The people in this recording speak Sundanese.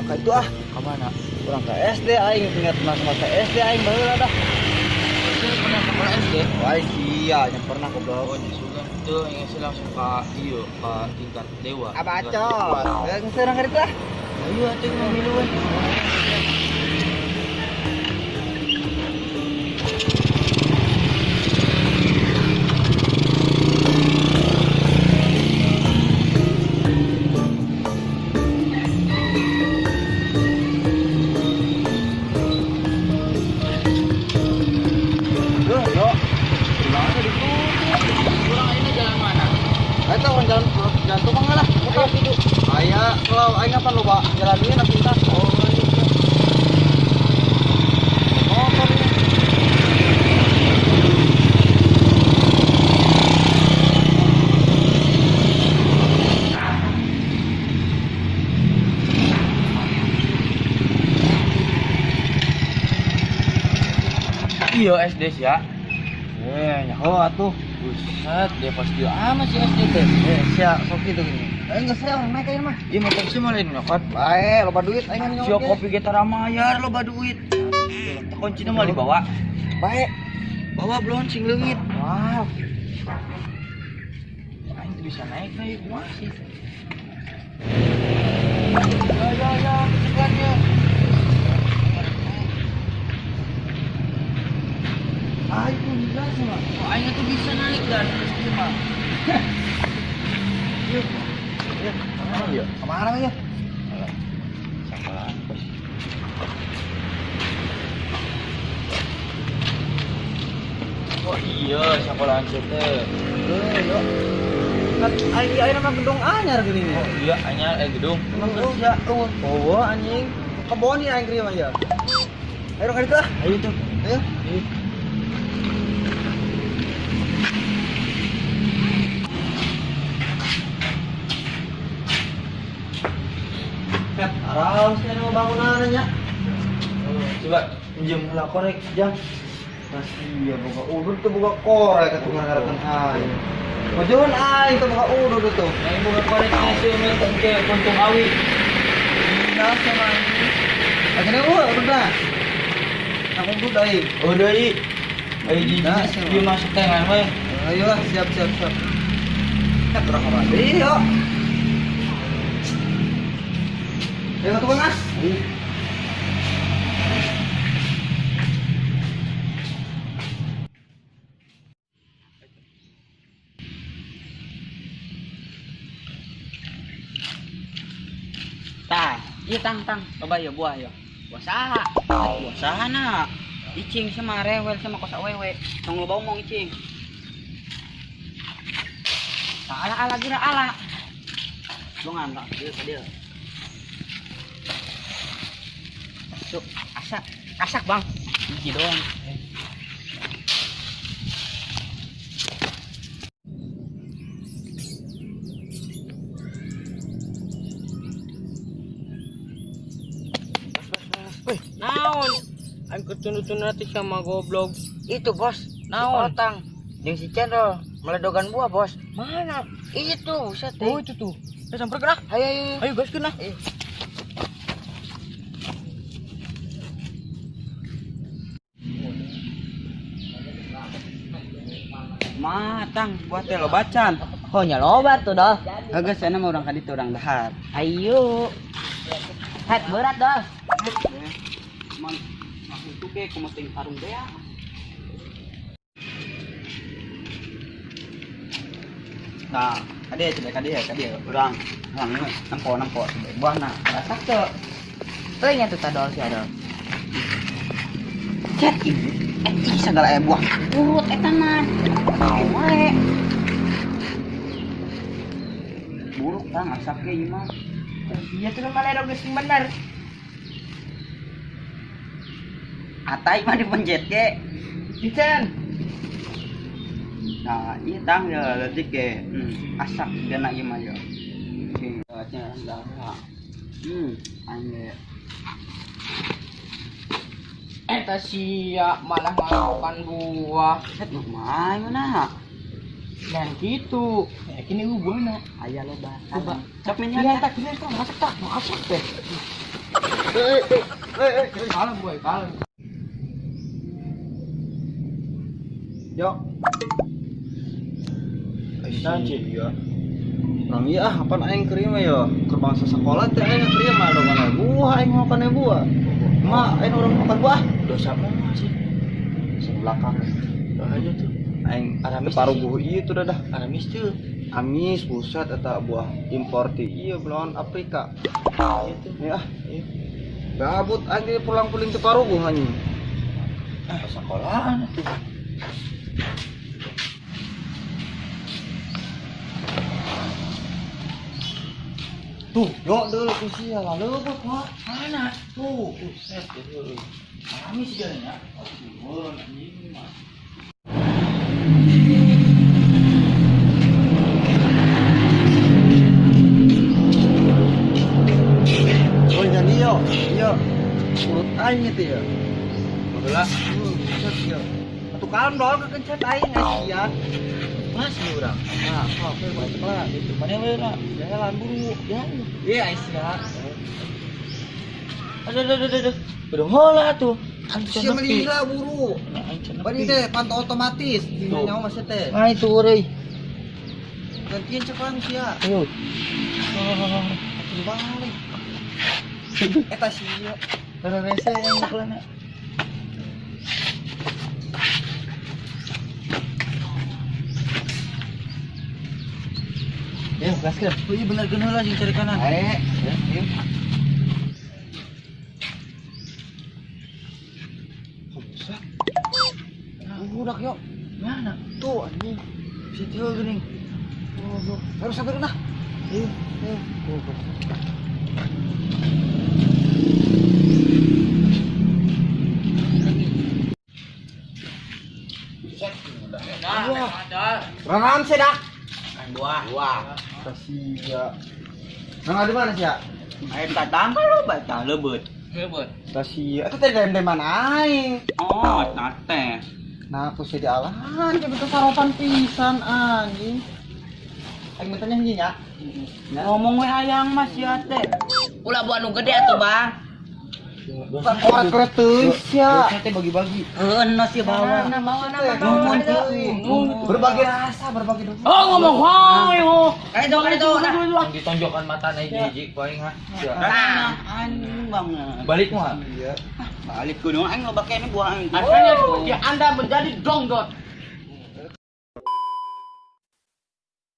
Urang ka itu ah. Ka mana? Urang ka SD aing ingat masa-masa SD aing baheula dah. Saya pernah sekolah SD. Wah, sia yang pernah goblok. Oh, nya sugan teu aing sih langsung ka ieu ka tingkat dewa. Ah, bacot. Geus urang ka ditu ah. Ayo atuh mamiluan. Duh, yo. Gimana ditutup? Urang ayeuna jalan mana? Eta urang jalan jalan tukang lah. Ayo hidup. Aya, kalau aing apa loba jalan ieu na pintas. Oh, iya. Motor ini. Iya SD sih ya. Eh, nyaho atuh. Buset, dia pasti amat si SD teh. Eh, sia sok kitu gini. Aing geus urang naik aing mah. Iya motor sih malah nyokot. Bae, loba duit aing mah Sia kopi kita ramayar loba duit. Kuncinya mau dibawa. Bae. Bawa belum sing leungit. Wow. Aing tuh bisa naik naik masih. Ya ya ya, kecepatnya. Aing tuh bisa sih mah. Oh, aing tuh bisa naik dan pasti mah. Yuk. Ya, kemana ya? Kemana ya? Sekolahan. Oh iya, sekolahan CT. Tuh, yuk. Kan aing ieu aing mah gedung anyar gini nih. Oh iya, anyar gedung. Emang gedung ya, eueuh. Oh, anjing. Kebon ieu aing kieu mah ya. Ayo ka ditu ah. Ayo tuh. Ayo. Ayo. Araus nya nu bangunannya. Coba pinjam heula korek jam. Masih ya boga udud tuh boga korek atuh ngaranna aing. Mojoan aing tuh boga udud tuh. Nah, boga koreknya sih minta ke puntung awi. Nah, sama anjing. Akhirnya eueuh ududna. Aku udud aing. Oh, deui. Ayo di Nah, di masuk tangan we. Ayo lah, siap siap siap. Kan urang ka deui yo. Ayo tukang ah. Tah, iya tang tang, coba ya buah ya. Buah saha? Buah saha na. Icing sama rewel sama kos awewe. Tong loba omong icing. Tah ala ala geura ala. Bongan tak dia ka dia. Masuk, asak, asak bang. Hiji doang. Wih, naon? Aing ketunu-tunu nanti sama goblok. Itu bos, Naon? si Otang jeung si Cendol meledogan buah bos. Mana? Itu, buset. Oh, itu tuh. Ya samper kena. Ayo ayo. Ayo guys kena. Ayo. Matang buat teh lobacan. Oh nya loba tuh dah. Heeh, sana mah urang ka ditu urang dahar. Ayo. Het berat dah. Mon, itu ke kumaha teh karung bea. Nah, kade coba kade kade. Urang, urang nempo nempo buahna. Rasak teu. Teuing atuh tadol si adol. Cet ibu. Ih segala aya buah. Urut eta mah. Wae. Buruk tang asak ge ieu mah. Iya tuh malah geus bener. Atai mah dipencet ge. Dicen. Nah, ieu tang ya leutik ge. Asak dana ieu mah ya. Oke, nya darah. Anjir. Eta sia malah makan buah. Set mah mana? Dan gitu. Ya kini gua buahna. Aya loba. Loba. Sok Iya, minyak. tak gini tak masak tak masak teh. Kalem boy, kalem. Yo. Iya. Orang iya ah, apaan aing keur ieu mah ya? Keur bangsa sekolah teh aing keur ieu mah makan buah, aing makan buah. Ma, aing urang makan buah. Dosa mah sih. Sing belakang. Aja tuh. Aing Aramis paruguh ieu tuh dadah. Aramis tuh. Amis buset eta buah impor ti ieu belawan Afrika. Iya tuh. Ya ah. Gabut aing pulang-puling teu paruguh anjing. Ah, sekolahan tuh. Tuh, yo deul ku sia lah leubeut mah. Mana? Tuh, buset deui. Amis jalannya. Aduh, anjing mah. Oh, jadi yo, yo. Urut aing itu ya. Baheula. Buset yo. Atuh kalem dong kekencet aing sia. Mas lu urang. Nah, sok we buat lah. Itu mana we lah. Jalan buru. Ya. Iya, Aisyah. Aduh, aduh, aduh, aduh. Udah ngolah tuh. Sia melila buru. Bari teh pantau otomatis. Tuh. Nyawa masih teh. Nah itu euy. Gantian cek orang sia. Ayo. Atuh balik. Eta sia. Rese yang kelana. Ayo, gaskeun. Oh iya bener geuneuh lah sing cari kanan. Eh, Ya, ayo. buset. Budak yo. Mana? Tuh anjing. Bisa tieu geuning. Oh, harus sampai nah. Ayo. Ayo. Nah, Renam sih dak. Buah. Buah. Tasia. Nang ada mana sih ya? Aing tatang lo batang lebeut. Lebeut. Tasia. Itu tadi dari mana aing? Oh, teh. Nah, aku sih di alahan, jadi kesaropan pisan anjing. Aing mintanya hiji nya. Ngomong we hayang mas ya teh. Ulah buah nu gede atuh, Bang. Koret-koret teuing sia. Teh bagi-bagi. Heuh, nos ya bawa. Mana bawa nama bawa. Berbagai rasa, berbagai dosa. Oh, ngomong hoi ho. Kali itu, kali itu. Nah. Yang ditonjokkan mata na hiji paling ha. Nah, anjing banget. Balik mah. Iya. Balik kudu aing loba kene buah aing. Akhirnya seperti Anda menjadi dongdot.